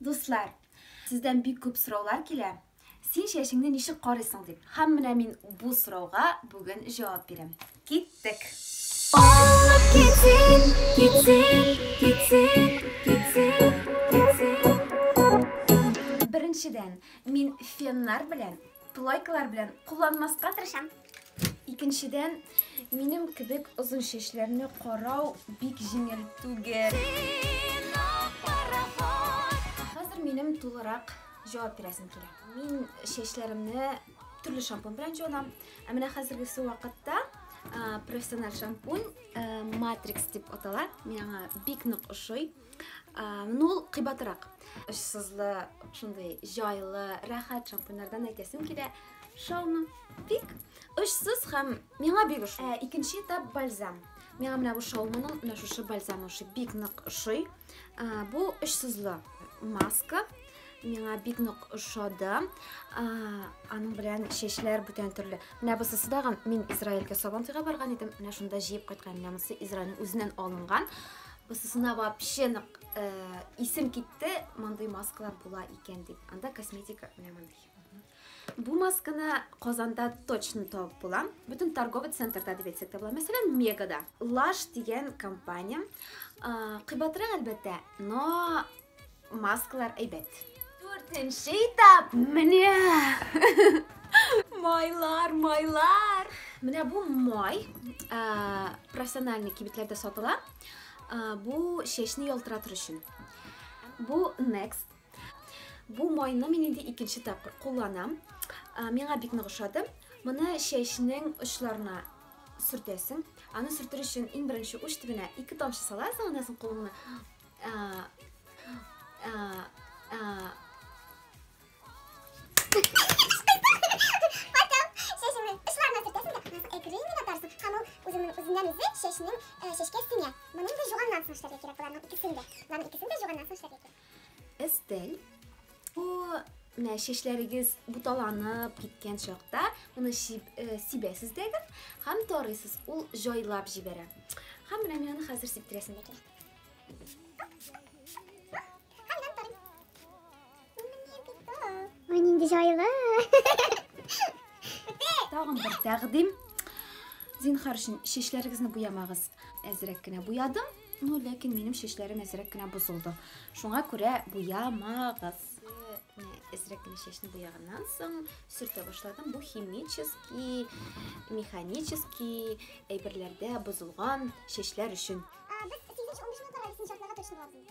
Дуслар, сездән бик күп сораулар килә. Син чәчеңне ничек карыйсың дип. Һәм менә мин бу сорауга бүген җавап бирәм. Киттек. Алып китсен, китсен, китсен, китсен, китсен. Беренчедән, мин феннар белән, плойкалар белән кулланмаска тырышам. Икенчедән, минем кебек озын чәчләрне карау бик җиңел түгел. Хәзер минем тулырак җавап бирәсем килә. Мин чәчләремне төрле шампунь белән җуынам. Ә менә хәзергесе вакытта профессиональ шампунь Matrix дип атала. Миңа бик нык ошый. Ну, ул кыйбатрак. Очсызлы, шундый җайлы, рәхәт шампуньнардан әйтәсем килә. Шаумы бик очсыз һәм миңа бик ошый. Икенче этап бальзам. Миңа менә бу шаумының менә шушы бальзамы ошый, бик нык ошый. Бу очсызлы маска. Миңа бик нык ошады. Аның белән чәчләр бүтән төрле. Менә бусысы дагы мин Израильгә Сабантуйга барган идем. Менә шунда җыеп кайткан. Менә монысы Израильнең үзеннән алынган. Бусысына вообще нык исем китте. Мондый маскалар була икән дип. Анда косметика менә мондый. Бу масканы Казанда точно табып була. Бөтен торговый центрда дип әйтсәк тә була. Мәсәлән, Мегада. Lush дигән компания. Кыйбатрак әлбәттә, но маскалар әйбәт. Дүртенче этап. Менә. Майлар, майлар. Менә бу май профессиональный кибетләрдә сатыла. Бу чәчне ялтыратыр өчен. Бу Next. Бу майны мин инде икенче тапкыр кулланам. Миңа бик нык ошады. Моны чәчнең очларына сөртәсең. Аны сөртер өчен иң беренче уч төбенә 2 тамчы саласың, аннан соң кулыңны Потом чәчеңнең очларына сөртәсең дә, аннан соң әкрен генә тарсың. Һәм ул үзенең үзеннән үзе чәчнең чәчкә сеңә. Моны инде жуганнан соң эшләргә кирәк, боларның икесен дә. Боларның икесен дә жуганнан соң эшләргә кирәк. Эстель. Бу менә чәчләрегез буталанып киткән чакта моны сибәсез дә һәм тарыйсыз, ул җайлап җибәрә. Һәм менә мин аны хәзер сиптерәсем дә килә. Ой, нинди җайлы. Тагын бер тәкъдим. Зинһар өчен чәчләрегезне буямагыз. Әзрәк кенә буядым, но ләкин минем чәчләрем әзрәк кенә бозылды. Шуңа күрә буямагыз. Әзрәк кенә чәчне буяганнан соң сөртә башладым. Бу химический, механический әйберләрдә бозылган чәчләр өчен. Без 8-15 минутларга, 5 атнага точно булабыз.